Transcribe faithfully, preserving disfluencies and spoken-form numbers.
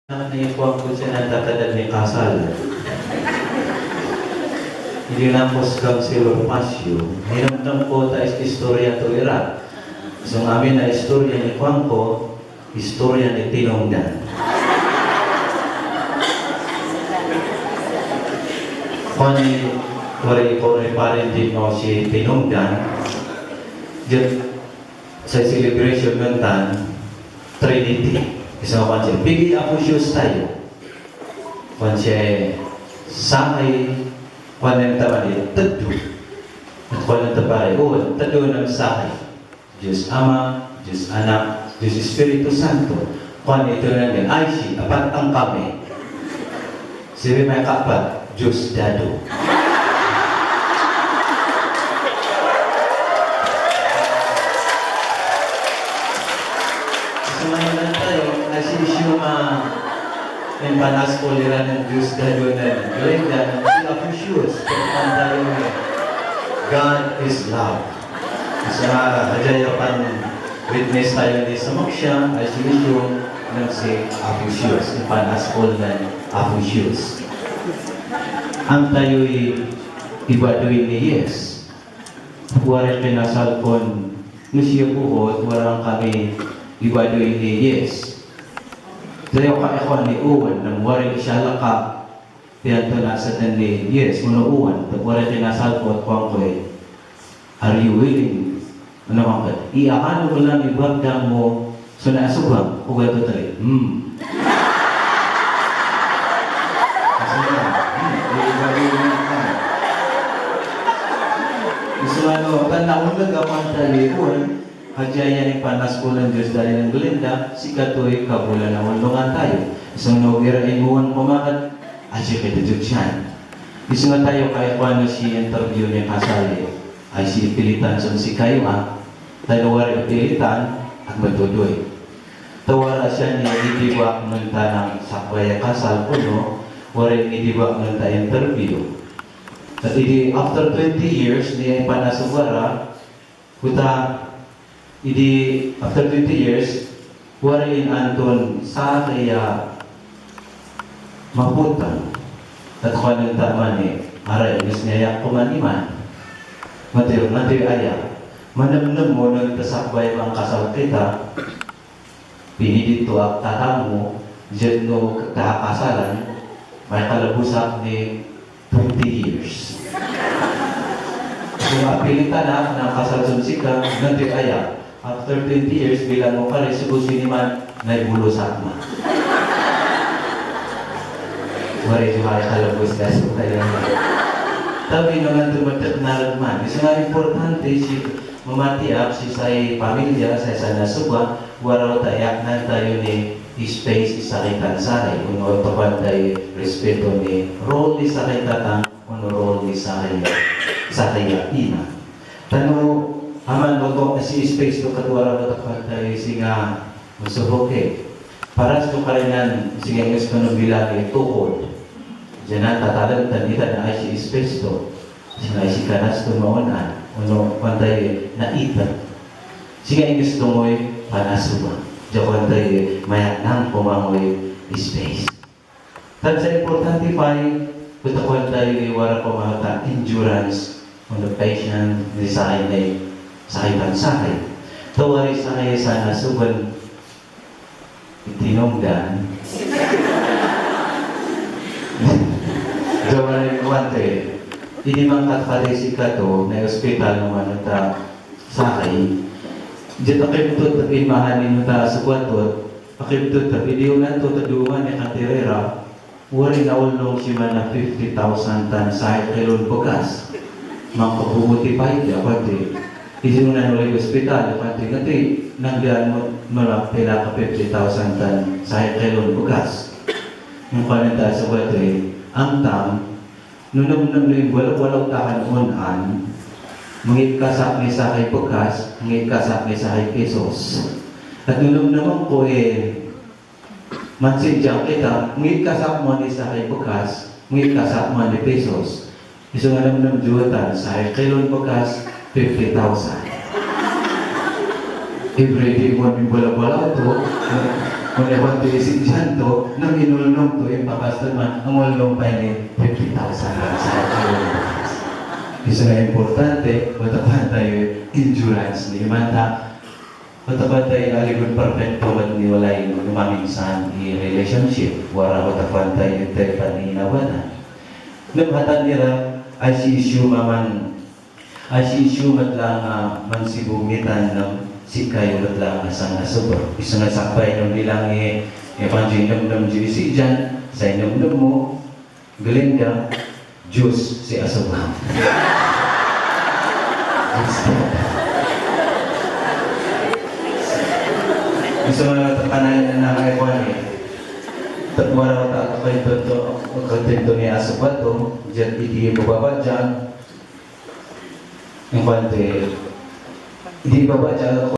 Ni kuwangku tiyan a tatadal ni kasal. Idi nangko skang Silver Pasio, ninemnem ko ta is-, istorya to ira. So amin a istorya ni kuwangko, istorya ni Tinongdan. Kuwan i, wari ko ni parent no si Tinongdan. Jet sa celebration ngkan Trinity. Isong kuwan si, pigi afusius tayo. Kuwan si, sahay, kuwan nem taman i, tedu. Kuwan nem taman i, o, tedu nem sahay. Diyos Ama, Diyos Anak, Diyos Espiritu Santo. Kuwan i, ito nem i, ay si, apat ang kami. Sibi may kaapat, Diyos Dado. Isong ano lang tayo, ay si Isioma, ing panaskol iran ing Diyos Dado nen Glenda, si Afusius, panaskol tayo nen God is Love. Sa hadja i pan-witness tayo ni Samaksha, ay si Isyo, nang si Afusius, i panaskol nen Afusius. Ang tayo i, i baduy ni Yes. Wari kinasal kon, ni siya buhot, wari kami i baduy ni Yes. Tayo ka ekwan ni Uwan, nang wari siya laka, Piyanto na sa den ni Yes, ono uwan, tebore kinasal ko kuwangko e. Are you willing? Ono kuwangko e. I akan o kelam i bak dang mo, so na asubang, o gato tali. Hmm. Asubang. Hmm. I bak dang mo, hmm. Isong ano, kan na undag a pantali, uwan. Hadja iyan i panaskol nen Diyos Dado nen Glenda, sikato i kabulan a oldongan tayo. Isong no gira i muwan komakat, ay si kito diyot siyan. Isong a tayo kay kuwano si interview ni kasal i, ay si pilitan son si kayo a, tayo wari pilitan, at matudoy. Tawara siyan i idibak nonta nang sakbay a kasal kono, wari idibak nonta interview. At idi after twenty years, ni ay panasubara, Kuta, idi after twenty years, wari in anton sakay a maputan. At kuwanen ta mani, aray, mis ni ayak ko mani man. Mati, mati ayak. Manemnem mo non ta sakbay a kasal kita. Pinidit to ak tata mo, diyet no kakasalan, may kalebos ak ni twenty years. Kung apilitan ak na kasal son sika, nanti aya, after twenty years, bilang mo kari, sugu siniman, may bulos ak ma. Wari juga ay kalebos ka so kaya. Tapi naman tumatak na man. Isang importante si Mamati ak si say pamilya, say sana suba, wara o ta iyaknan tayo ni space i sakay tan saray, ono tokan tayo respeto ni role ni sakay tatang, ono role ni sakay, sakay ina. Tano, aman oto si space to kat wara o tokan tayo singa Masobok e. Paras to karinan, singa Ingges kono bilang i tuhod. Diyanan tatalem tan ita na ay si asbesto. Singa ay si kanas to maonan. Ono pantay na ita. Singa Ingges to ngoy panas suba. Diya pantay mayak nang komangoy space. Tan sa importante pay, betakuan tayo i wara ko mahata endurance, ono patience, ni sakay ni, sakay tan sakay. Tawari sakay sana suben, i tinongdan. Jawanen kuwante, ini mangkat pati si kato, na ospital no mano ta sakay. Jeta kebetod tapi mahani no ta sukwatot, Akibetod ta video nan to ta duman i katirera, wari na olong si mana fifty thousand tan sakay kelon bekas. Mangko bubuti pay di, akwati. Isin nan oli ospital, akwati, ngati nang diyan mo, mala pela ka fifty thousand tan sakay kelon bekas. Ngkanen ta sa akwati, ang tam, Nononong no imbolo-bolo takan onan, mangikasak ni sakay bekas, mangikasak ni sakay pesos. At nononong ko e, mansin jang kita, mangikasak mo ni sakay bekas, mangikasak mo ni pesos. Isong anem nem juta, sakay kelon bekas, fifty thousand. Everyday mo imbolo-bolo to, Wan te si Jan to, nang inolnong to, ing papastor man, ang olnong pa ini fifty thousand lang sa. Isang importante, wata kuwan tayo insurance ni manta, wata kuwan tayo aligun perfecto mat ni walay maminsan i relationship, wara wata kuwan tayo tayo pa ni inawanan. Nang hatan ira, ay si issue maman Ay si issue mat lang a, man si bumitan nem, si kayo mat lang a sang a sobat. Isang a sakbay nem bilang i, i panji nem nem ji si Jan, sa nem nem mo, Glenda, juice si asobat. Isang a tekanan na ay kuwan i. Takuwara ta kayo to, kayo to ni asobat to, jadi di baba Jan, Ing kuwan te, di baba Jan